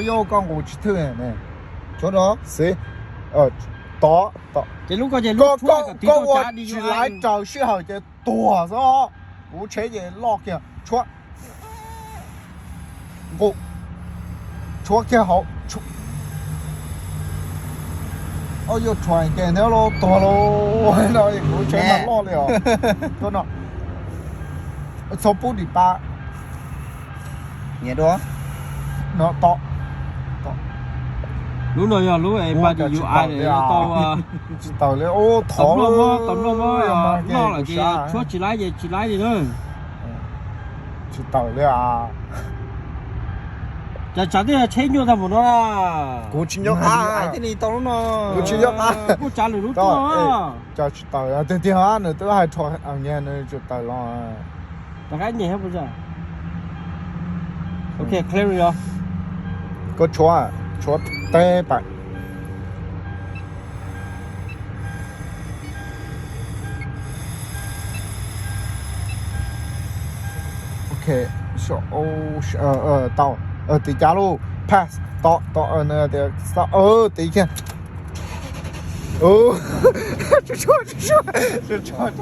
Yog koj nqus tsis thwj ne. Tshuav no. Xib, tod, koj ua tsis laiv raws sij hawm ces tuag xwb. Kuv tsheb ces loj kiag, tshuav, nqus, tshuav kiag hauv. Yuav tshuav ces neb los tuag lauj no, kuv tsheb mas loj li os. Tuaj no, txhob pub dim pa. Nyiam dua. No to. Lub no yog lub es mas yu ai tau. Tsis tawm li, thov, tau noj lawm ces tshuab tsis laib ces tsis laib li na. Tsis tawm li. Cas tsav twb yog tsheb nyuaj tag mus no. Kuv tsis nyob qab thiaj li tau lub no. Kuv tsis nyob qab. Kuj tsav lwm lub tuaj. Cas tsis tawm tiag tiag, nws twb hais rho nyias nws tsis tawm los. Rov qab nyem hab puas yog? Ok, clear os. Koj tshuav, tshuav teb pam. Ok, tau, tiv cav lauj, pass, to, to, nws tias, tiv kiag. Tsuag tsuag, tsuag tsuag.